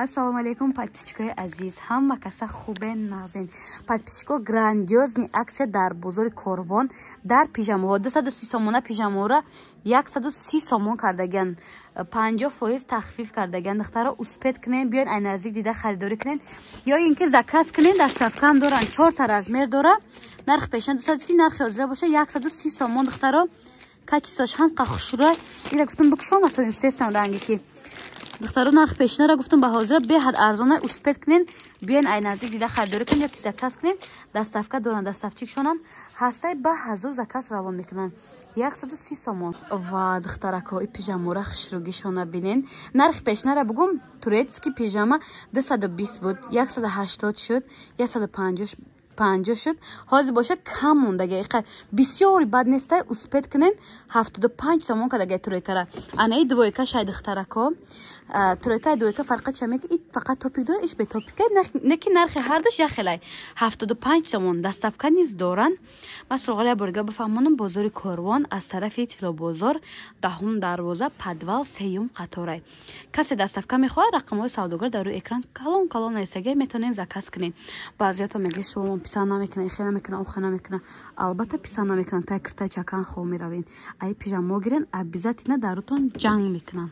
Ассалому алейкум, подписчикои азиз, ҳама каса хубе, нағзен? Подписчико, грандиозный акция дар бозори Корвон дар пижамаҳо. 230 сомона пижамаҳоро 130 сомон кардагиан, 50% тахфиф кардагиан. Духтаро, успеть кунен, биёен, ай наздик дида харидорӣ кунен ё ин ки заказ кунен. Доставкаам доран. Чорта размер дора. Нархи пешина 230, нархи ҳозира боша 130 сомон. Духтаро, качествош ҳам қа хушрӯй. Ира гуфтам, бикушом, натонистестам ранге ки. Духтаро, нарх пешинара гуфтам, ба ҳозира беҳад арзона. Успеть кунен, биёен, ай наздик дида харидорӣ кунен ё ки заказ кунен. Доставка доран, доставщикшонам ҳастай, ба ҳазур заказ равон мекунанд. 130 сомон. Ва духтарако, и пижамора хушрӯгишона бинен. Нархи пешинара бугум: турецкий пижама 220 буд, 180 шуд, 150 шуд. Ҳозир боша кам мондага, бисёри бад нестай. Успеть кунен, 75 сомон кардага тройкара. Анаи двойка шай, духтарако. Тройка, двойка фарқат шаме ки фақат топик дора, иш бе топика, неки нархи ҳардуш як хелай, 75 сомон. Доставка низ доранд. Ман суроғали як борга бифаҳмонам: бозори Корвон, аз тарафи Тилобозор, даҳум дарвоза, подвал, сеюм қаторай. Касе доставка мехоҳад, рақамҳои савдогар дар рӯи экран калон калон нависага, метавонед заказ кунед. Баъзиёто мегӯяд, шумо писанд намекунад, ихе намекунад, охе намекунад. Албатта, писанд намекунад. Тай киртай чакан хоб меравед. Ай пижамо гирен, обязательно дарутон ҷанг мекунанд.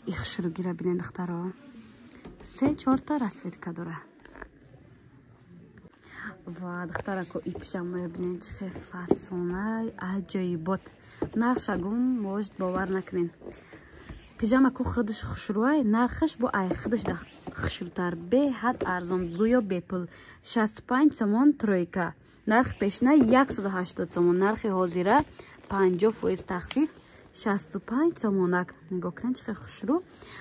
И хушрӯгира бинед, духтаро, се чорта расцветка дора. Ва духтарако, и пижамоя бинед, чӣ хел фасонай, аҷоибот. Нархшагум может бовар накунед. Пижама ку худаш хушрӯай, нархаш бо ай худаш хушрӯтар, беҳад арзон, гӯё бепул, 65 сомон тройка. Нархи пешина 180 сомон, нархи ҳозира 50% тахфиф, 65 сомонак. Нигоҳ кунед, чӣ хел хушрӯ.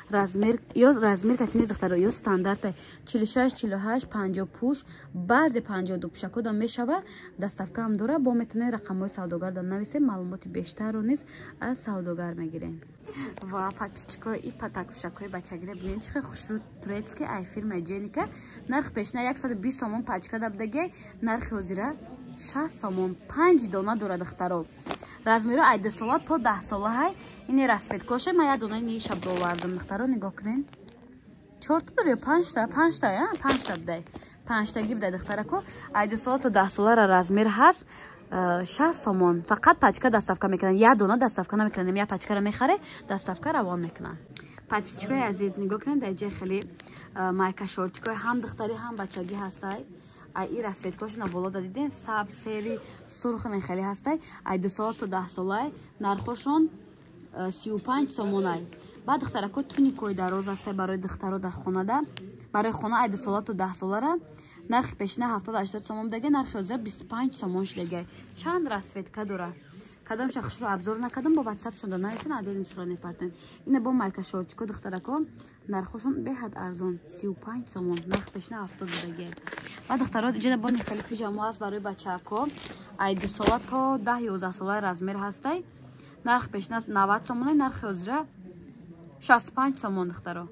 Размер ё размер кати нест, духтаро, ё стандарта: 46, 48, 50 пӯш, баъзе 52 пӯшакодам мешава. Доставкаам дора. Бо метавонед рақамҳои савдогарда нависед, маълумоти бештарро низ аз савдогар мегиред. Ва подписчикои, и патак пӯшакҳои бачагира бинед, чӣ хел хушрӯ, турецкий, ай фирмаи Ҷеника. Нархи пешина 120 сомон пачка дабдаге, нархи ҳозира 60 сомон. Панҷ дона дора, духтаро. Размеро ай 2 сола то 10 сола ҳай. Ини расцветкоша ман як донаи ниша бовардам. Духтаро, нигоҳ кунед, чорта дора ё панҷта? Панҷта, панҷта будай, панҷтаги будай. Духтарако, ай 2 сола то 10 солара размер ҳаст, 60 сомон. Фақат пачка доставка мекунанд, як дона доставка намекунанд. Як пачкара мехаре, доставка равон мекунанд. Подписчикои азиз, нигоҳ кунед, дар ҷай хеле майка, шортикои ҳам духтарӣ, ҳам бачагӣ ҳастай. Ай и расцветкошона боло да диден: сабз, серый, сурх, хеле ҳастай. Ай 2 сола то 10 солай, нархошон 35 сомонай. Баъд, духтарако, туникои дароз ҳастай барои духтаро дар хонада, барои хона, ай 2 сола то 10 солара. Нархи пешина 70-80 сомон будаге, нархи ҳозира 25 сомон шудагай. Чанд расцветка дора. Кадомша хушро обзор накардам, бо ватсапшон да нависен, отдельный сура мепартем. Ина бо майка, шортико, духтарако, нархошон беҳад арзон, 35 сомон, нарх пешина 70 будаге. Ва духтаро, иҷода бо нихели пижамо аст барои бачаҳако, ай 2 сола то 10-11 сола размер ҳастай. Нарх пешина 90 сомона, нархи ҳозира 65 сомон, духтаро.